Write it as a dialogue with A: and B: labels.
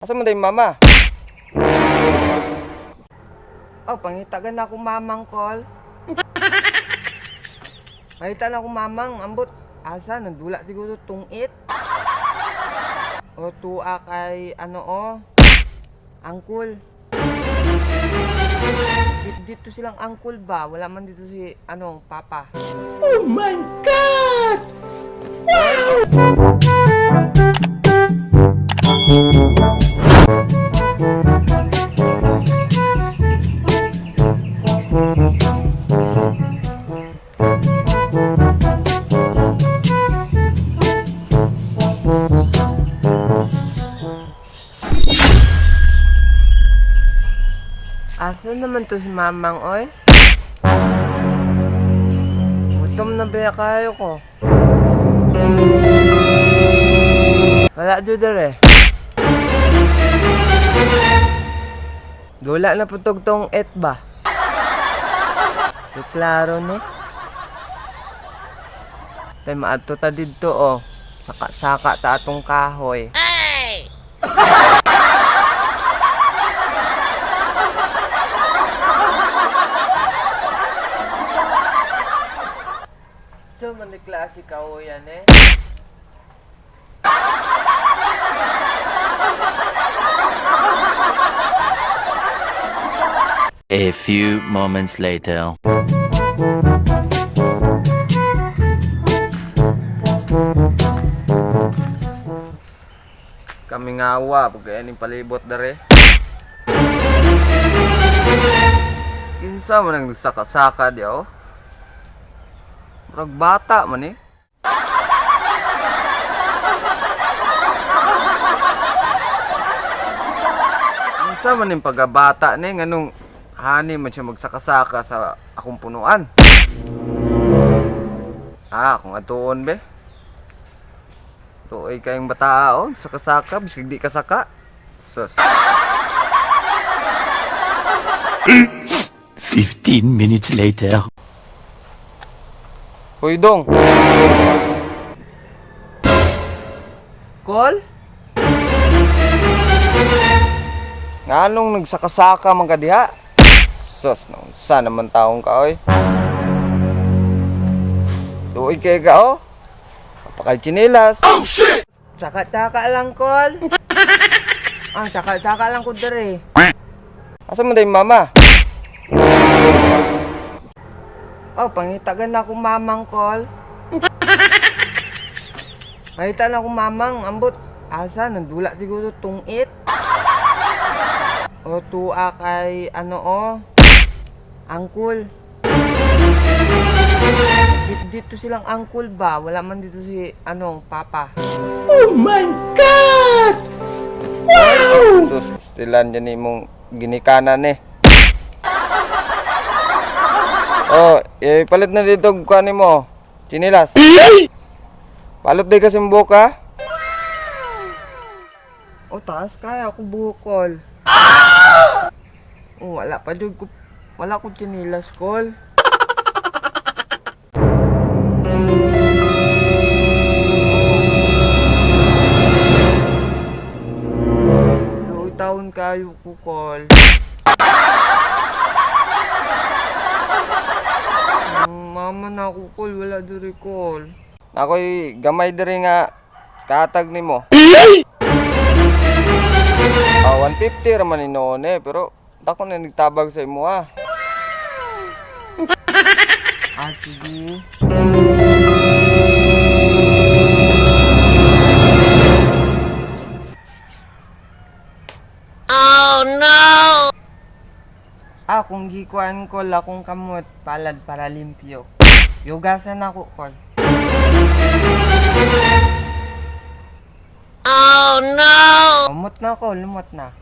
A: Asa man day mama? Oh, pangita ka na akong mamang, Kol. Pangita na akong mamang, ambot. Asa, nandula siguro tungit. O tuwa kay ano o, angkol. Dito silang angkol ba? Wala man dito si ano, papa.
B: Oh my God!
A: Asa naman to si mamang, oy? Gutom na ba kayo ko? Wala jud eh. Dula na putog tong et ba? Di klaro ni. Tay maadto ta didto oh. Saka-saka ta atong kahoy. So man ni klase kahoyan eh.
C: A few moments later.
A: Kami nga wa pag kaya ning palibot dere. Kinsa man ang saka-saka di oh. Murag bata man eh. Kinsa man ning pagabata ni nganong hani man siya magsaka-saka sa akong punuan. Ah, kung atuon be. Tuoy kayong bata oh, saka-saka bisag di ka saka. Sus.
C: 15 minutes later.
A: Hoy dong. Kol? Nganong nagsakasaka man ka diha? Sus, no, sa naman taong ka oy. Tuoy kay ka oh. Kapakal chinelas. Oh shit. Saka-saka lang kol. Ang saka-saka lang ko dere. Asa man day mama? Oh, pangita ka na akong mamang, Kol. Pangita na akong mamang, ambot. Asa, nandula siguro tungit. O tuwa kay ano o, angkol. Dito silang angkol ba? Wala man dito si ano, papa.
B: Oh my God!
A: Sus, stilan dyan imong ginikanan eh. Oh, eh, palit na dito og kuan nimo. Chinilas. Palot di kasi buhok ha. O taas kaya ako bukol. Oh, wala pa jud ko wala ko chinilas kol. Luoy taon kayo ko kol. Mama na ako kol, wala diri kol. Ako'y gamay diri nga katag nimo. Ah, 150 ra man ni noon eh, pero dako na nagtabag sa imo ah. Ah, sige. Ah, kung gikuan ko akong kamot, palad para limpyo. Yugasan ako, kol. Oh no! Lumot na ko, lumot na.